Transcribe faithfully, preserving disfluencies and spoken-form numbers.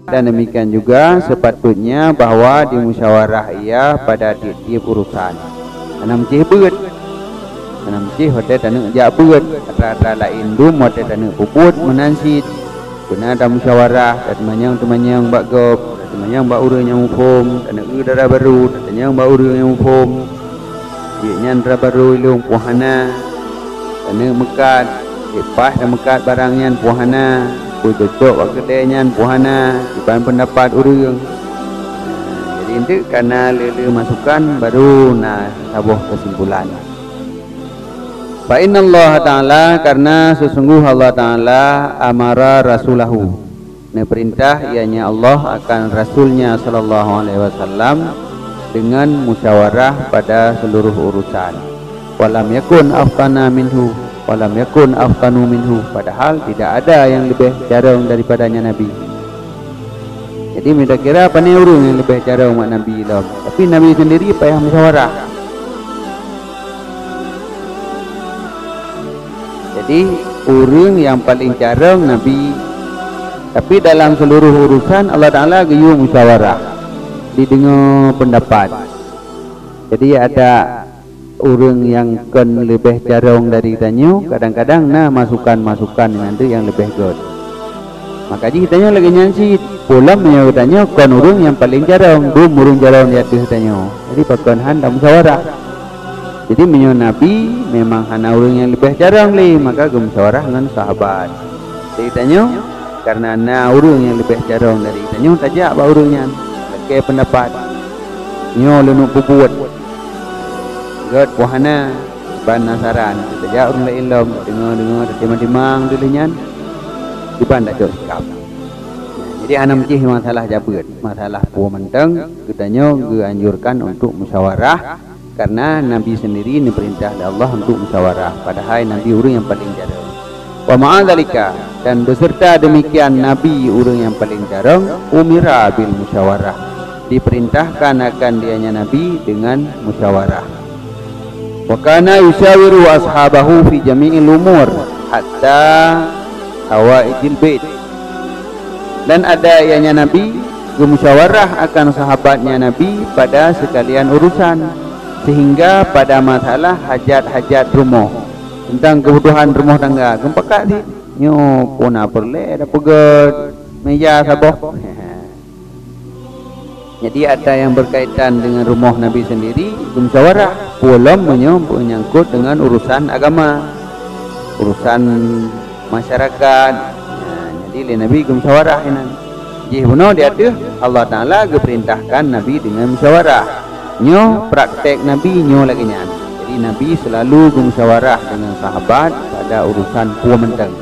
Dan demikian juga sepatutnya bahwa dimusyawarah ia pada tiep-tiep urusan. Hana meucéh beuet. Hana meucéh watée taneuk jak beuet. Atra-atra laén dum watée taneuk peubuet meunan cit. Beuna tamusyawarah, tateumanyong-teumanyong bak gob, tateumanyong bak ureuëng nyang muphom, taneuk dara barô, tatanyong bak ureuëng nyang muphom. Jeuet nyan dara barô ilong puhana, taneuk meukat, leupah tameukat barang nyan puhana, peue cocok bak keudée nyan puhana, kiban peundapat ureuëng. Jadi, enteuk kana le-le masukan, baru na saboh keusimpulan. Fa innallaha ta'ala, karena sesungguh Allah Ta'ala amara rasulahu, neupeurintah ianya Allah akan Rasul-Nya sallallahu alaihi wasallam dengan musyawarah pada seluruh urusan. Walam yakun afqana minhu, walam yakun afqanu minhu, padahal tidak ada yang lebih carong daripadanya Nabi. Jadi, mita kira pane ureuëng nyang leubeh carong mat Nabi lom, tapi Nabi sendiri payah musyawarah. Jadi, ureuëng nyang paleng carong Nabi, tapi dalam seluruh urusan Allah Ta'ala geuyue musyawarah, dideungoe peundapat. Jadi, ada ureuëng nyang kon leubeh carong dari tanyoe, kadang-kadang na masukan-masukan nyang leubeh gét. Maka jih tanyoe lagée nyan cit, peue lom meunyoe tanyoe kon ureuëng nyang paleng carong, dum ureuëng carong di ateueh tanyoe. Jadi, pakon han tamusyawarah. Jadi, meunyoe Nabi memang hana ureuëng nyang leubeh carong lé, maka geumusyawarah ngon sahabat. Jadi, tanyoe, karena na ureuëng nyang leubeh carong dari tanyoe, tajak bak ureuëng nyan, lakée peundapat. Nyoe leunuek peubuet. Gét puhana, ban na saran. Tajak ureuëng laén lom, deungoe-deungoe, tatimang-timang dilée nyan, kiban tacok sikap. Jadi, hana meucih masalah jabeuet, masalah peue mantong, geutanyoe geuanjurkan untuk musyawarah, karena Nabi sendiri neupeurintah lé Allah untuk musyawarah, padahai Nabi ureuëng nyang paleng carong. Wa ma'a dzalika, dan beserta demikian Nabi ureuëng nyang paleng carong, umira bil musyawarah, diperintahkan akan dianya Nabi dengan musyawarah. Wa kana yusyawiru ashabahu fi jami'il umur hatta hawaijil bait. Dan ada ianya Nabi geumusyawarah akan sahabatnya Nabi pada sekalian urusan, sehingga pada masalah hajat-hajat rumoh, tentang keubutuhan rumoh tangga, geumpakat cit, nyoe peue na peureulée tapeugét meja saboh. Jadi, atra nyang berkaitan dengan rumoh Nabi sendiri geumusyawarah, peue lom meunyoe meunyangkot dengan urusan agama, urusan masyarakat. Nah, jadi lé Nabi geumusyawarah inan. Jih bunoe di ateueh Allah Ta'ala geupeurintahkan Nabi dengan musyawarah. Nyoe praktek Nabi nyoe lagée nyan. Jadi, Nabi selalu geumusyawarah dengan sahabat pada urusan peue mantong.